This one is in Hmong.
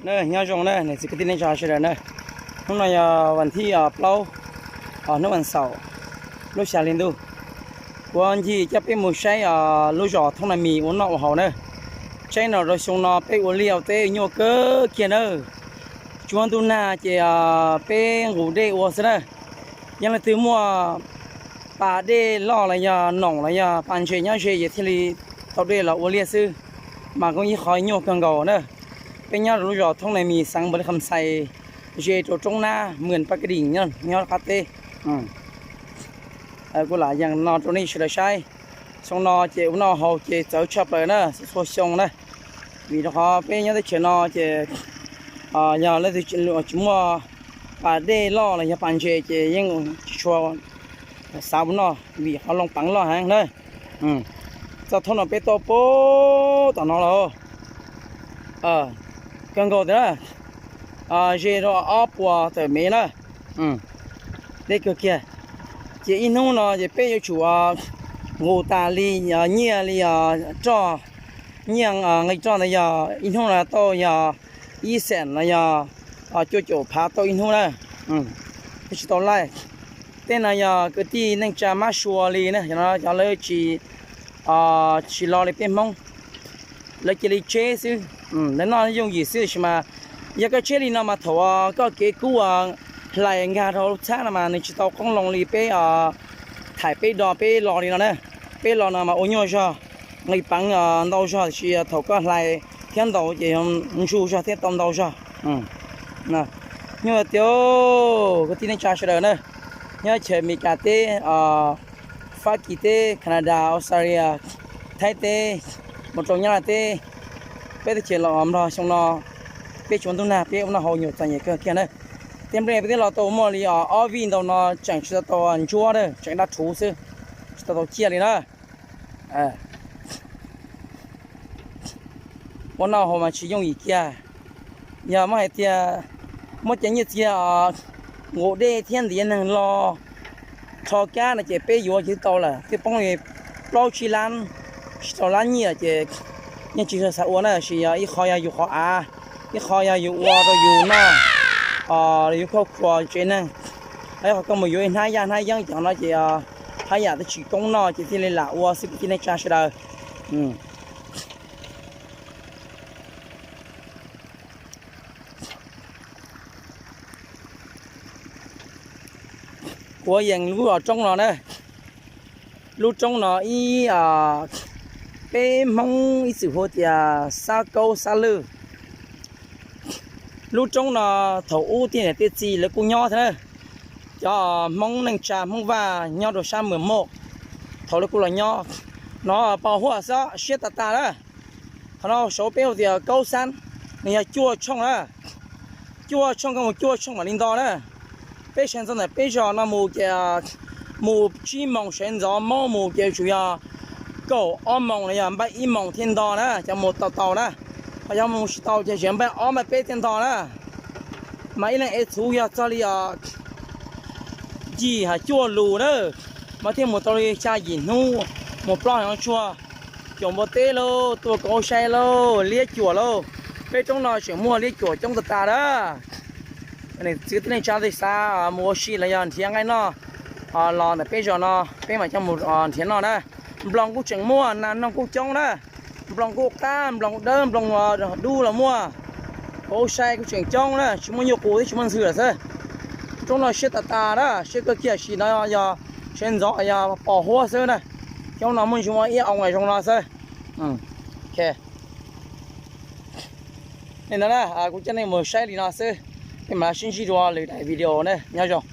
Na, nyob zoo na niam txiv kwv tij neej tsa sawv daws na. Hnub no yog vas thib plaub, hnub vas xaum, lub xya hli ntuj. Kuv ncig coj peb mus saib lub zos Thoob Nais Mis ua noj ua haus na. Tsaib no rau xyoo no peb ua liaj ua teb nyuaj kawg kiag na. Tsuav ntuj nag ces peb nqus dej ua xwb na. Yog leej twg muaj pas dej loj los yog noom los yog pas ntses nyob ze ces thiaj li tau dej los ua liaj xwb, mas kuj ib qho nyuaj kawg nkaus na. Peb nyob rau lub zos Thoob Nais Mis xeev Npaus Lis Kham Xais, ze rau Roob Nab, Mws Paj Kab Dim nyob qab teb. Kuv lam yees no rau nej sawv daws saib. Xyoo no ces ua noj haus ces txawv tshaj plaws na, txhua xyoo na. Vim rau qhov peb nyob teb chaws no ces yog leej twg tsis muaj pas dej loj los yog pas ntses ces yeej tsis tshua xav ua noj vim qhov loo peev loj heev na. Txoj thoob no peb tuaj puag tom no los kawg nkaus tiag na, ze rau ob puas tawm mev na, deb kawg kiag. Ces ib hnub no ces peb yuav tsum nqus tas li nyiaj li roj, nyiaj nqi roj ntawd yog ib hnub no tau yog ib xees los yog cuaj caum phav tau ib hnub na, thiaj tsis tau laij. Tej no yog kwv tij neej tsa mab sua li na, cov no cov lawv tsis, tsis lo li peb Hmoob, lawv cia li tseb xwb, lawv noj yooj yim xwb tiam sis mas yog koj tseb li no mas thaum koj kev kub hlais nkag rau lub txhab no mas nws tsis tau qoob loo li peb thaim peb do peb lo li no na. Peb lo no mas ua nyuaj zog, nqi peev ntau zog tiam sis thaum koj hlais thiab ntaus ces ntsuj zog thiab tau ntau zog. Nyuaj tiag kwv tij neej tsa sawv daws na, nyob chaw Amelikas teb, Fab Kis teb, Canada, Australia, Thaib teb, mus rau Nyab Laj teb, peb teb chaws los Nplog xyoo no peb tsuav ntuj nag peb ua noj haus nyuam txom nyem kawg kiag na. Tej nplej peb twb los tau muaj li ob vij ntau no tseem tsis tau tau ntsuab na, tseem dab rhuv xwb, tsis tau tau ciaj li na. Ua noj haus mas tsis yooj yim kiag. Yog muab hais tias muab cov nyiaj txiag nqus dej thiab ntiav neeg los rho kab no ces peb yuav ces twb tau lawm, twb poob li plaub tsib lab, tsis tau lab nyiaj ces yeej tsis xav ua na, sis yog ib qho yog yus qhov av, ib qho yog yus ua rau yus noj, yus khauj khuas tsev neeg, ib qho koj mus yuav hnab yaj hnab yeeb cov no ces haj yam twb tsis koob noj ces thiaj li lam ua xwb kwv tij neej tsa sawv daws. Kuv yees lub roob no na, lub roob no ib, peb Hmoob ib txwm hu tias Xab Kaub Xab Lwj. Lub roob no thaum ub tej niam tej txiv lawv kuj nyob thiab na, cov Hmoob neej tsa Hmoob Vaj nyob rau sab Mws Moj, thaum lawv kuj los nyob no. Pos huaj xwb siab tas tas na. Qhov no saud peb hu tias Kaub Xab, nws yog cuaj tshooj na, cuaj tshooj koj mus cuaj tshooj mam li nto na. Peb sawv ntxov ntawm peb zos no mus ces mus tsib moos sawv ntxov, maub mus ces tsuas yog kaum ob moos los yog npaum ib moos thiaj nto na, cov mus tau tau na. Ho yog mus tsis tau ces tseem npaum ob npaum peb thiaj nto na. Mas ib leeg ev txhuv yog txog li yim hab cuaj lus na, mas thiaj mus tau li xya yim hnub, mus plaub hab tsuag. Caum npua teb lauj, tua kauv sai lauj, liab cuam lauj. Peb roob no tseem muaj liab cuam coob tas tas na. Txiv kwv tij neej tsa leej twg xav mus ua si los yog nrhiav nqaij noj los ntawm peb zos no, peb mam coj mus nrhiav noj na. Nploos kuj tseem muaj, nas noog kuj coob na. Nploos kuj qab, nploos dawb, nploos dub los muaj. Kauv sai kuj tseem coob na, tsis muaj nyuj qus thiab tsis muaj ntxhw lawm xwb. Roob no siab tas tas na, siab kawg kiag, sim no yog sawv ntxov yog pos huab xwb na. Xyoo no muaj ntsis muaj ib oo zoo no xwb. Li ntawd na, kuv coj nej mus saib li no xwb, peb mam sib ntsib dua lwm daim video na, nyob zoo.